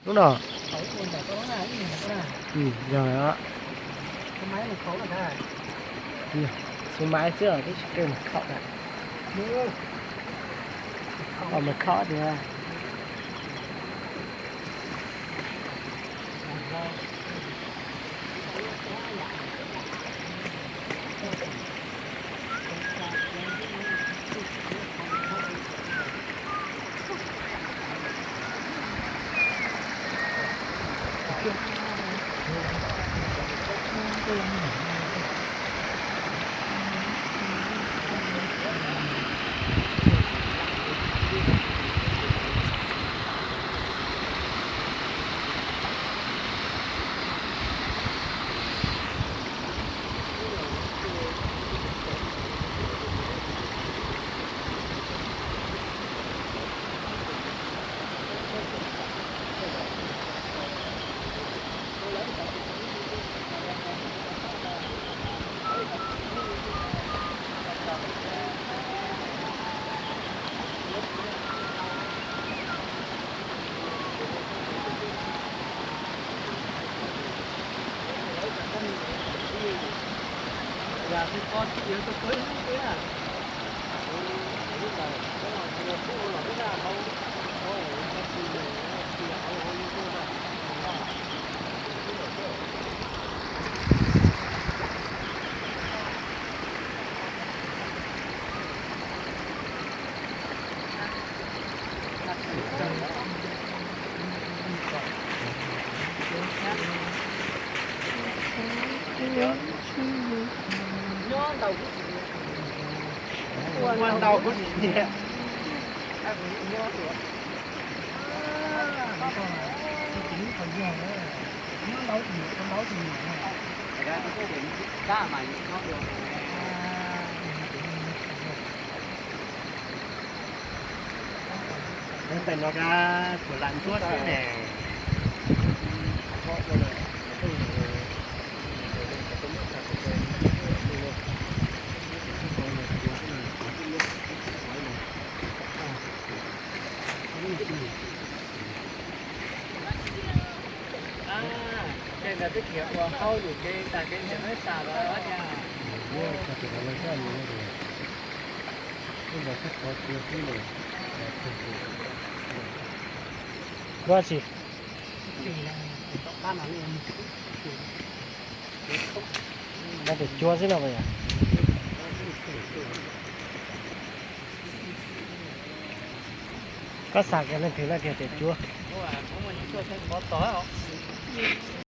Lub no. Yog, xub maib xwb os, twb tsis kawg mus khom na. Mus khom tias. Ua ntau kuv tsis nyiam. Tais no kab kuv lam ntsuab xwb ne. Ces ntawd twb khiav ua hauj lwm ces tag kev ntawd xav los cas. Ua tsi? Nqa tes cuab xwb no yom. Koj xav kiag leej twg no kiag tes cuab.